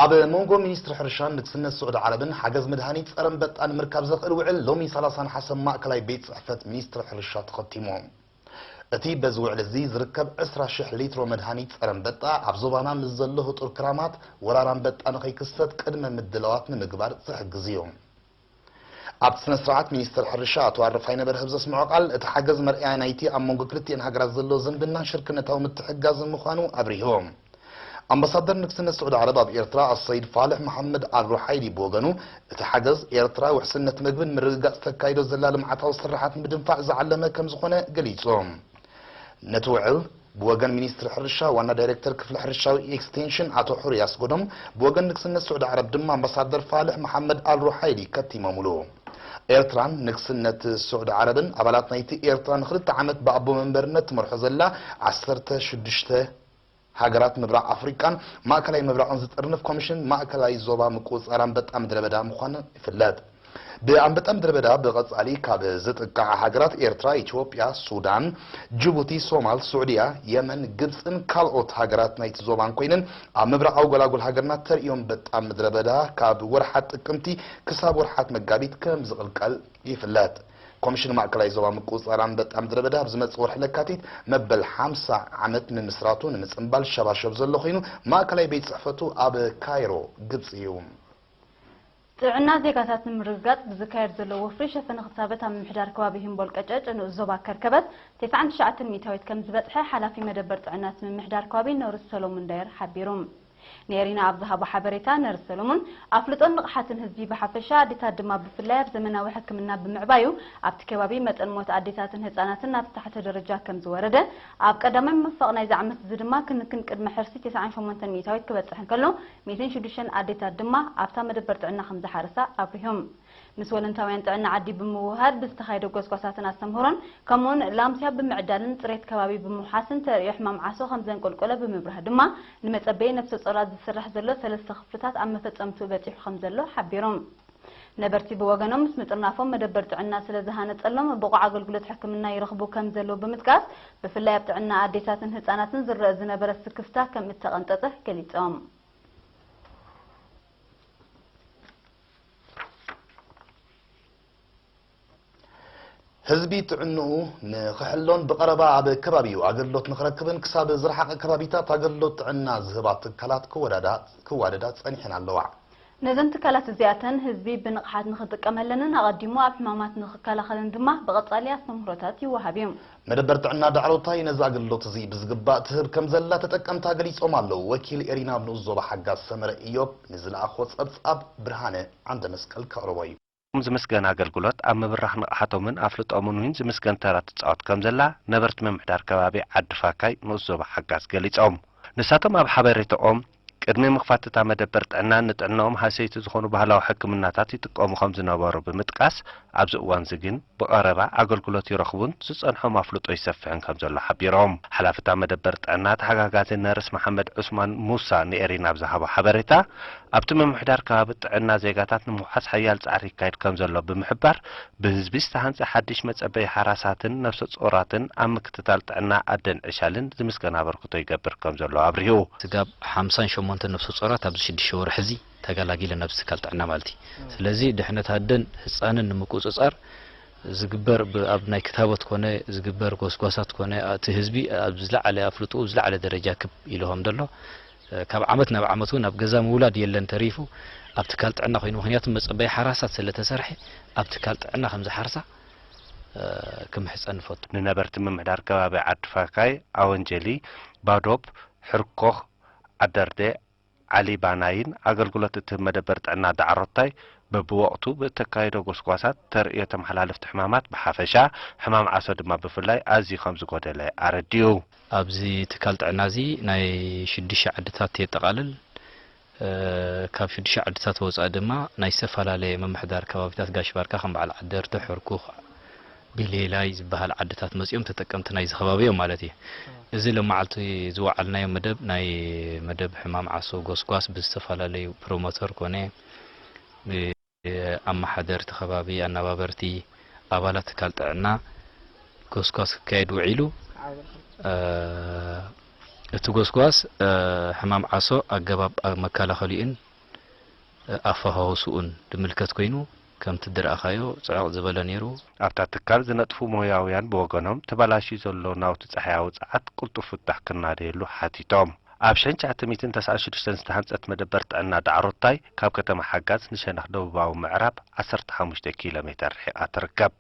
ኣብ መንጎ ሚኒስትሪ ሕርሻን ንግስነት ስዑዲ ዓረብን ሓገዝ መድሃኒት ጸረ ኣንበጣ ንምርካብ ዘኽእል ውዕል ሎሚ ሰላሳ ነሓሰ ማእከላይ ቤት ጽሕፈት ሚኒስትሪ ሕርሻ ተኸቲሙ። እቲ በዚ ውዕል እዚ ዝርከብ ዕስራ ሽሕ ሊትሮ መድሃኒት ጸረ ኣንበጣ ኣብ ዞባና ምስ ዘሎ ህጡር ክራማት ወራር ኣንበጣ ንኸይክሰት ቅድመ ምድላዋት ንምግባር ዝሕግዝ እዩ። ኣብቲ ስነ ስርዓት ሚኒስትር ሕርሻ ኣቶ ኣረፋይነ በርሀ ብዘስምዖ ቃል፣ እቲ ሓገዝ መርኣያ ናይቲ ኣብ መንጎ ክልቲኤን ሃገራት ዘሎ ዝምድናን ሽርክነታዊ ምትሕግጋዝን ምዃኑ ኣብሪሁ። ኣምባሳደር ንግስነት ስዑዲ ዓረብ ኣብ ኤርትራ ኣሰይድ ፋልሕ መሓመድ ኣል ሩሓይሊ ብወገኑ፣ እቲ ሓገዝ ኤርትራ ውሕስነት መግብን ምርግጋጽ ተካይዶ ዘላ ልምዓታዊ ስርሓት ንምድንፋዕ ዝዓለመ ከም ዝኾነ ገሊጹ። ነቲ ውዕል ብወገን ሚኒስትሪ ሕርሻ ዋና ዳይሬክተር ክፍሊ ሕርሻዊ ኤክስቴንሽን ኣቶ ሑሪ ኣስጎዶም፣ ብወገን ንግስነት ስዑዲ ዓረብ ድማ ኣምባሳደር ፋልሕ መሓመድ ኣል ሩሓይሊ ከቲሞምሉ። ኤርትራን ንግስነት ስዑዲ ዓረብን ኣባላት ናይቲ ኤርትራ ንክልተ ዓመት ብኣቦ መንበርነት ትመርሖ ዘላ ዓሰርተ ሽዱሽተ ሃገራት ምብራቕ ኣፍሪቃን ማእከላይ ምብራቕን ዝጥርንፍ ኮሚሽን ማእከላይ ዞባ ምቁጽጻር ኣንበጣ ምድረ በዳ ምዃኑ ይፍለጥ። ብኣንበጣ ምድረ በዳ ብቐጻሊ ካብ ዝጥቃዓ ሃገራት ኤርትራ፣ ኢትዮጵያ፣ ሱዳን፣ ጅቡቲ፣ ሶማል፣ ሱዑድያ፣ የመን፣ ግብጽን ካልኦት ሃገራት ናይቲ ዞባን ኮይነን፣ ኣብ ምብራቓዊ ጎላጉል ሃገርና ተርእዮ ኣንበጣ ምድረ በዳ ካብ ወርሓት ጥቅምቲ ክሳብ ወርሓት መጋቢት ከም ዝቕልቀል ይፍለጥ። ኮሚሽን ማእከላይ ዞባ ምቁጽጻር ኣንበጣ ምድረ በዳ ኣብ ዝመጽእ ወርሒ ለካቲት መበል ሓምሳ ዓመት ምምስራቱ ንምጽንባል ሸባሸብ ዘሎ ኮይኑ፣ ማእከላይ ቤት ጽሕፈቱ ኣብ ካይሮ፣ ግብጺ እዩ። ጥዕና ዜጋታት ንምርግጋጽ ብዝካየድ ዘሎ ወፍሪ ሸፈነ ክታበት ኣብ ምምሕዳር ከባቢ ሂምቦል ቀጨጭ ንኡስ ዞባ ከርከበት ተስዓን ትሽዓተን ሚእታዊት ከም ዝበጽሐ ሓላፊ መደበር ጥዕና እቲ ምምሕዳር ከባቢ ነርስ ሰሎሙን ዳየር ሓቢሩ። ኔሪና ኣብ ዝሃቦ ሓበሬታ፣ ነርስ ሰሎሙን ኣፍልጦን ንቕሓትን ህዝቢ ብሓፈሻ፣ ኣዴታት ድማ ብፍላይ ኣብ ዘመናዊ ሕክምና ብምዕባዩ ኣብቲ ከባቢ መጠን ሞት ኣዴታትን ህጻናትን ናብ ዝተሓተ ደረጃ ከም ዝወረደ፣ ኣብ ቀዳማይ ምፍቕ ናይዚ ዓመት እዚ ድማ ክንክን ቅድመ ሕርሲ ተስዓን ሸሞንተን ሚእታዊት ክበጽሕ እንከሎ፣ ሚእትን ሽዱሽተን ኣዴታት ድማ ኣብታ መደበር ጥዕና ከም ዝሓረሳ ኣብሪሆም። ምስ ወለንታውያን ጥዕና ዓዲ ብምውህሃድ ብዝተኻየደ ጎስጓሳትን ኣስተምህሮን፣ ከምኡውን ላምስያ ብምዕዳልን ጽሬት ከባቢ ብምውሓስን ተርእዮ ሕማም ዓሶ ከም ዘንቆልቆለ ብምብራህ ድማ፣ ንመጸበዪ ነፍሰ ጾራት ዝስራሕ ዘሎ ሰለስተ ክፍልታት ኣብ መፈጸምትኡ በጺሑ ከም ዘሎ ሓቢሮም። ነበርቲ ብወገኖም፣ ምስ ምጥርናፎም መደበር ጥዕና ስለ ዝሃነጸሎም፣ ብቑዕ ኣገልግሎት ሕክምና ይረኽቡ ከም ዘለዉ ብምጥቃስ፣ ብፍላይ ኣብ ጥዕና ኣዴታትን ህጻናትን ዝረአ ዝነበረ ስክፍታ ከም እተቐንጠጸ ገሊጾም። ህዝቢ ጥዕንኡ ንኽሕሎን ብቐረባ ኣብ ከባቢኡ ኣገልግሎት ንኽረክብን ክሳብ ዝረሓቐ ከባቢታት ኣገልግሎት ጥዕና ዝህባ ትካላት ክወዳዳ-፣ ክዋደዳ ጸኒሐን ኣለዋ። ነዘን ትካላት እዚኣተን ህዝቢ ብንቕሓት ንኽጥቀመለንን ኣቐዲሙ ኣብ ሕማማት ንኽከላኸልን ድማ ብቐጻሊ ኣስተምህሮታት ይወሃብ እዩ። መደበር ጥዕና ዳዕሮታይ ነዚ ኣገልግሎት እዚ ብዝግባእ ትህብ ከም ዘላ ተጠቀምታ ገሊጾም ኣለዉ። ወኪል ኤሪና ኣብ ንኡስ ዞባ ሓጋዝ ሰመረ ኢዮብ ንዝለኣኾ ጸብጻብ ብርሃነ ዓንደ መስቀል ከቕርቦ እዩ። ዝምስገን ኣገልግሎት ኣብ ምብራኽ ንቕሓቶምን ኣፍልጦምን እውን ዝምስገን ተራ ትጻወት ከም ዘላ ነበርቲ ምምሕዳር ከባቢ ዓዲ ፋካይ ንኡስ ዞባ ሓጋዝ ገሊጾም። ንሳቶም ኣብ ሓበሬታኦም፣ ቅድሚ ምኽፋት እታ መደበር ጥዕና ንጥዕናኦም ሃሰይቲ ዝኾኑ ባህላዊ ሕክምናታት ይጥቀሙ ከም ዝነበሩ ብምጥቃስ፣ ኣብዚ እዋንዚ ግን ብቐረባ ኣገልግሎት ይረኽቡን ዝጸንሖም ኣፍልጦ ይሰፍሕን ከም ዘሎ ሓቢሮም። ሓላፊ እታ መደበር ጥዕና ተሓጋጋዚ ነርስ መሓመድ ዑስማን ሙሳ ንኤሪና ኣብ ዝሃቦ ሓበሬታ፣ ኣብቲ ምምሕዳር ከባቢ ጥዕና ዜጋታት ንምውሓስ ሓያል ጻዕሪ ይካየድ ከም ዘሎ ብምሕባር፣ ብህዝቢ ዝተሃንጸ ሓድሽ መጸበዪ ሓራሳትን ነፍሰ ጾራትን ኣብ ምክትታል ጥዕና ኣደን ዕሻልን ዝምስገን ኣበርክቶ ይገብር ከም ዘሎ ኣብሪሁ። ስጋብ ሓምሳን ሸሞንተን ነፍሰ ጾራት ኣብዚ ሽዱሽተ ወርሒ እዚ ተገላጊለን ኣብዚ ትካል ጥዕና ማለት እዩ። ስለዚ ድሕነት ኣደን ህጻንን ንምቁጽጻር ዝግበር ብ-፣ ኣብ ናይ ክታቦት ኮነ ዝግበር ጎስጓሳት ኮነ እቲ ህዝቢ ኣብ ዝለዓለ ኣፍልጦ ዝለዓለ ደረጃ ክብ ኢሉ ከም ዘሎ፣ እ፣ ካብ ዓመት ናብ ዓመት እውን ኣብ ገዛ ምውላድ የለን ተሪፉ ኣብ ትካል ጥዕና ኮይኑ፣ ምኽንያቱ መጸበዪ ሓራሳት ስለ ተሰርሐ ኣብ ትካል ጥዕና ከም ዝሓርሳ፣ እ፣ ክምሕጸን ንፈቱ። ንነበርቲ ምምሕዳር ከባቢ ዓዲ ፋካይ፣ ኣወንጀሊ፣ ባዶብ፣ ሕርኮኽ፣ ዓደርዴ፣ ዓሊ ባናይን ኣገልግሎት እትህብ መደበር ጥዕና ዳዕሮታይ በብወቕቱ ብእተካይዶ ጎስጓሳት ተርእዮ ተመሓላለፍቲ ሕማማት ብሓፈሻ፣ ሕማም ዓሶ ድማ ብፍላይ ኣዝዩ ከም ዝጎደለ ኣረዲኡ። ኣብዚ ትካል ጥዕና እዚ ናይ ሽዱሽተ ዓድታት የጠቓልል። እ፣ ካብ ሽዱሽተ ዓድታት ወጻኢ ድማ ናይ ዝተፈላለየ ምምሕዳር ከባቢታት ጋሽ ባርካ ከም በዓል ዓደርተ፣ ሕርኩኽ፣ ቢሌላይ ዝበሃል ዓድታት መጺኦም ተጠቀምቲ ናይዚ ከባቢ እዮም ማለት እዩ። እዚ ሎማዓልቲ ዝወዓልናዮ መደብ ናይ መደብ ሕማም ዓሶ ጎስጓስ ብዝተፈላለዩ ፕሮሞተር ኮነ ብኣመሓደርቲ ከባቢ፣ ኣነባበርቲ፣ ኣባላት ትካል ጥዕና ጎስጓስ ክካየድ ውዒሉ። እ፣ እቲ ጎስጓስ፣ እ፣ ሕማም ዓሶ ኣገባብ ኣብ መከላኸሊኡን ኣፈኻውስኡን ዝምልከት ኮይኑ፣ ከምቲ ዝረኣኻዮ ጽዕቕ ዝበለ ነይሩ። ኣብታ ትካል ዝነጥፉ ሞያውያን ብወገኖም፣ ተበላሽዩ ዘሎ ናውቲ ጸሓያዊ ጸዓት ቅልጡፍ ፍታሕ ክናደየሉ ሓቲቶም። ኣብ ሸንቻ ትሚትን ተስዓን ሽዱሽተን ዝተሃንጸት መደበር ጥዕና ዳዕሮታይ ካብ ከተማ ሓጋዝ ንሸነኽ ደቡባዊ ምዕራብ ዓሰርተ ሓሙሽተ ኪሎ ሜተር ርሒቓ ትርከብ።